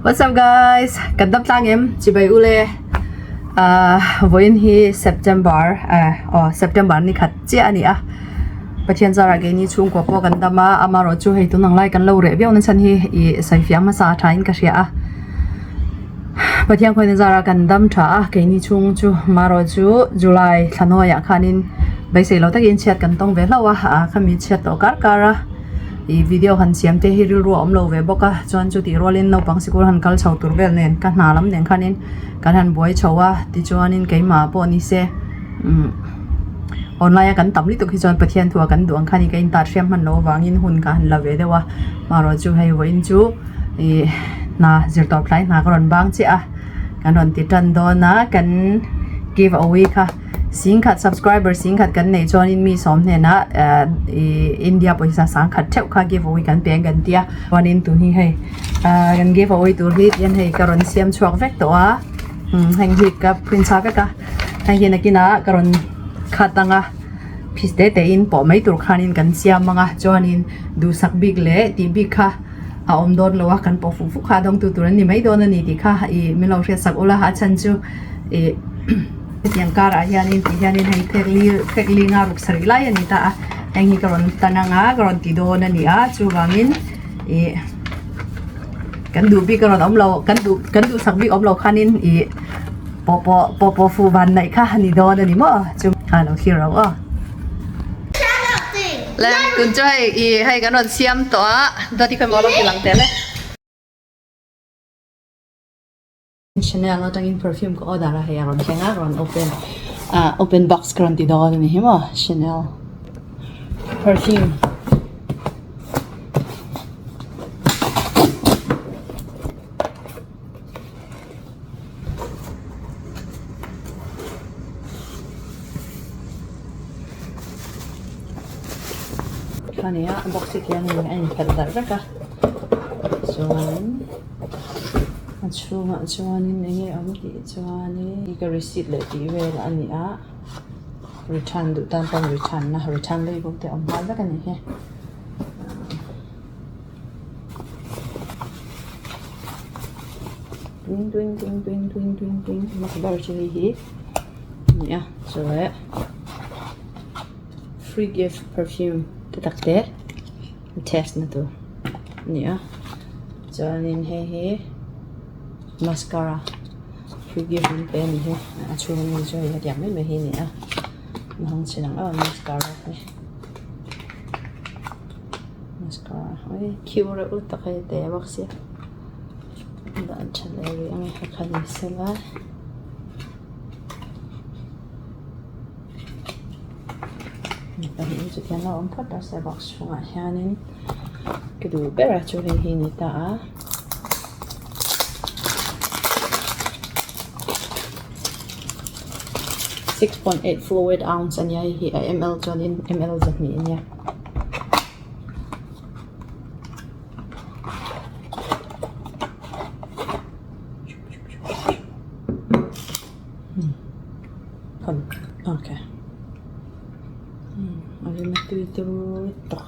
What's up guys? Kan dam tlang em? Chibai ule. Uh, vawiin hi September uh, oh, September ni khat chiah ani a. Pathian zara ke ni chhungkua pawh kan dam a, amarawh chu hei tunang lai kan lo reh viau na chhan hi i sawifiah hmasa a tha in ka hria a. Pathian khawiin zara kan dam tha a, keini chhung chu marawh chu July thla hnuaiah khanin beisei lo takin chhiat kan tawng ve hlauh a, ah khami chhiat tawh kar kar a. Ih video han siam te hi rilru a awm lo ve bawk a chuan chutih rualin naupang sikul han kal chho tur vel nen ka hna lam nen khanin kan han buai chho a tichuanin keimah pawh ni se umm online a kan tam lutuk hi chuan Pathian thu a kan duh ang khanin ka intat hriam hman loh avangin hun ka han la ve deuh a marawh chu hei vawiin chu ih hna zir tawp tlai hna ka rawn bang chiah a kan rawn ti tan dawn a kan give away kha. Singkhat subscriber singkhat kan neih chuanin mi sawm hnenah eh ih India pawisa sangkhat theuh kha give away kan pe ang kan tia chuanin tun hi hei ah kan give away tur hi tihian hei ka rawn siam chhuak vek tawh a umm heng hi ka print chhuak vek a heng hi nakinah ka rawn cut ang a piece te te in pawh mai tur khanin kan siam ang a chuanin duhsak bik leh tih bik kha a awm dawn lo a kan pawh fuk fuk kha a dawng tu tur an ni mai dawn a ni tih kha ih min lo hriatsak ula a chhan chu ih. Hetiang karah hianin tih hianin hei phek li phek li nga ruk sarih lai a ni ta a heng hi ka rawn tan anga ka rawn ti dawn a ni a chuvangin ih kan duh bik a rawn awm lo kan duh kan duhsak bik awm lo khanin ih pawh pawh pawh pawh fuh van naih kha a ni dawn a ni maw chu a lo thlir lo aw. Le tun chu hei ih hei kan rawn siam tawh a dawt hi khawimaw lo ti lang tel e. Chanel atangin perfume ka order a hei a rawn thleng a rawn open ah open box ka rawn ti dawn a ni hi maw Chanel perfume. Khani a box hi khian a inphelh darh vek a chuan. A chhungah chuanin eng nge awm tih chuanin ka receipt leh tih vel a ni a return duh tan pawn return na return label te a awm nghal vek a ni hi. Twing twing twing twing twing twing twing hmasa ber chu hei hi a ni a chuan free gift perfume te tak te test na tur a ni a chuanin hei hi mascara free gift an pe a ni hi a chhung ami chu hei hetiang mai mai hi a ni a a hmang chhin ang ang mascara hi mascara ui cute reuh lutuk hei te bawk sia dah tha leh rih ang e kha ni sela. Pahnih chu tiang a awm phawt a se box chhungah hianin ka duh ber a chu hei hi a ni ta a. 6.8 fluid ounce a nia hei hi a ml chuanin ml zahnih a nia. Okay. A rim a tui turu tawk.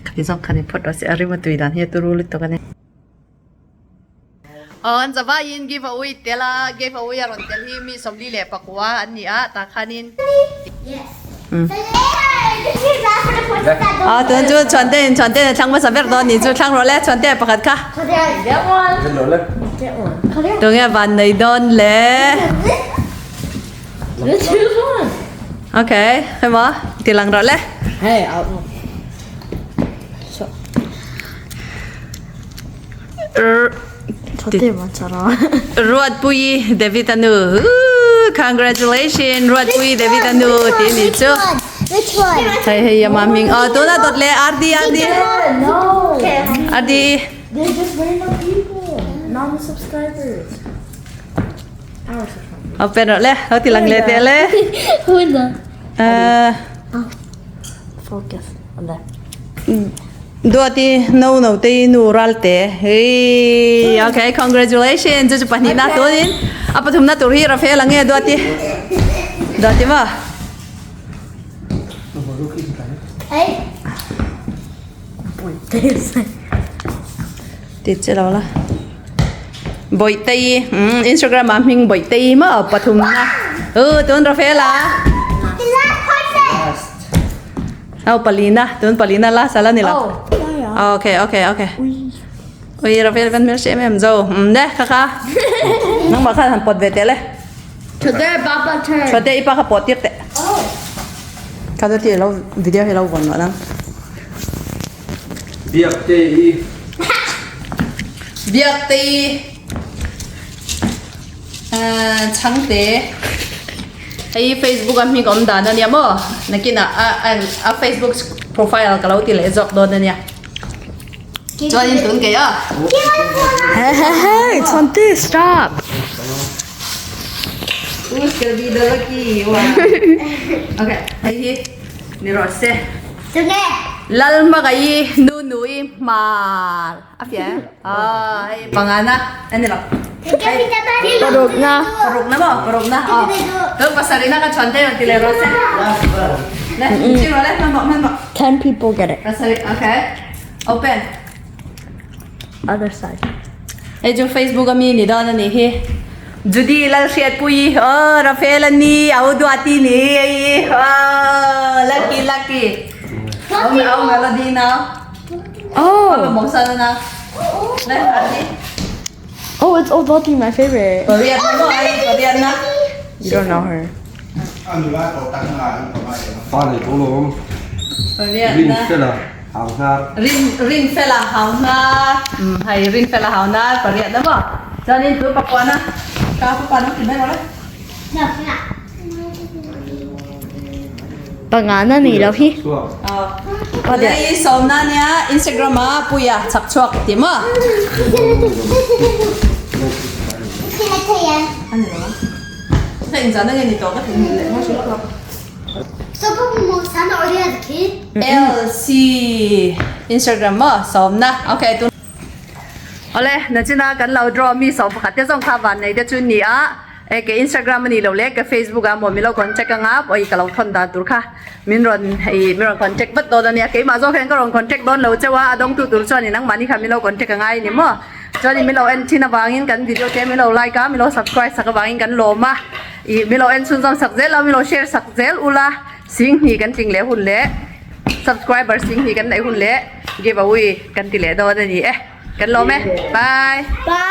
Khati zawng khan i phawt rawh se a rim a tui dan hi a turu lutuk a ni. Aw an zavaiin give away tel a give away a rawn tel hi mi sawmli leh pakua an ni a tah khanin aw tun chu chhuante in chhuante in a thlang hmasa ber dawn ni chu thlang rawh le chhuante pakhat kha tunge van nei dawn le okay hemaw tilang rawh le. Ruatpui David anu Congratulations Ruatpui David anu ti ni chu Which one? Hei hei yama ming oh tuna dot le RD RD No. RD They're just random people, non-subscribers. Our subscribers. Open rawh le ho ti lang le te le Who the? Uh Focus on that. Duati no no te nu ralte hey okay congratulations chu chu pahnih na tunin a pathum na tur hi Rafael ange Duati Duati ma Ti che lo la Bawihtei umm Instagram ah hming Bawihtei maw pathum na u tun Rafael a Aw palina tun palina last ala ni lo okay okay okay ui Rafael kan hmel hrem em zo umm ne kha kha nangmah khan han pawt ve teh le Chhuate i pa kha pawt tir teh kha chu ti lo video hi lo vawn loh nang. Biak te i. Biak te i. Chhangte. Hei Facebook a hming awm dan ania maw? Nakinah a a Facebook profile ka lo ti leh zawk dawn ania. Chuanin tun kei a. Hey hey hey, it's on this, stop. Who's gonna be the lucky one? Okay, hei hi ni rawh se. Lalhmagaii nu nui hmar a fiah em? Aw hei pangana a ni lo. Parukna. Parukna maw? Parukna aw. Tun pasarihna ka chhuan te rawn ti leh rawh se. Le, ching rawh le, hmanhmawh hmanhmawh. Ten people get it. Pasarih, okay. Open. Other side. Hei chu Facebook ami ni dawn a nih hi. Judy Lalhriatpuii aw Rafael a ni au Duati ni hei aw lucky lucky. Au au Melody nau. Oh. Apa mong sa na. Le Ati. Oh, it's old Duati, my favorite. Pariat na mo ay pariat na. You don't know her. Fa nei tawh lo awm. Pariat Rin na. fela hau hnar. Rin rin fela hau hnar. Um hei rin fela hau hnar pariat na maw. Chuanin tu pakuana ka pa no ti mai rawh le. Pangana ni lo hi. Aw. Lei sawmna nia Instagram a puia chak chhuak ti maw. Ani lo. Hei inzahna nge ni tawh ka theihnghilh leh ngawt lawk lawk. LC Instagram maw sawmna okay tun Awle nachina kan lo draw mi sawm pakhat te zawng kha van nei te chu ni a e ke Instagram a ni lo leh ka Facebook ah maw milo contact anga pawh i ka lo thawn dan tur kha min rawn hei min rawn contact vat dawn ania keimah zawk hian ka rawn contact dawn lo chauh a a dawngtu tur chuan nangmahni kha milo contact a ngai a ni maw chuan milo en thin avangin kan video te milo like a milo subscribe sak avangin kan lawm a. Ih milo en chhunzawm sak zel a milo share sak zel ula Singhnih kan tling leh hun leh subscriber Singhnih kan neih hun leh give away kan ti leh dawn a ni e kan lawm e bye. Bye.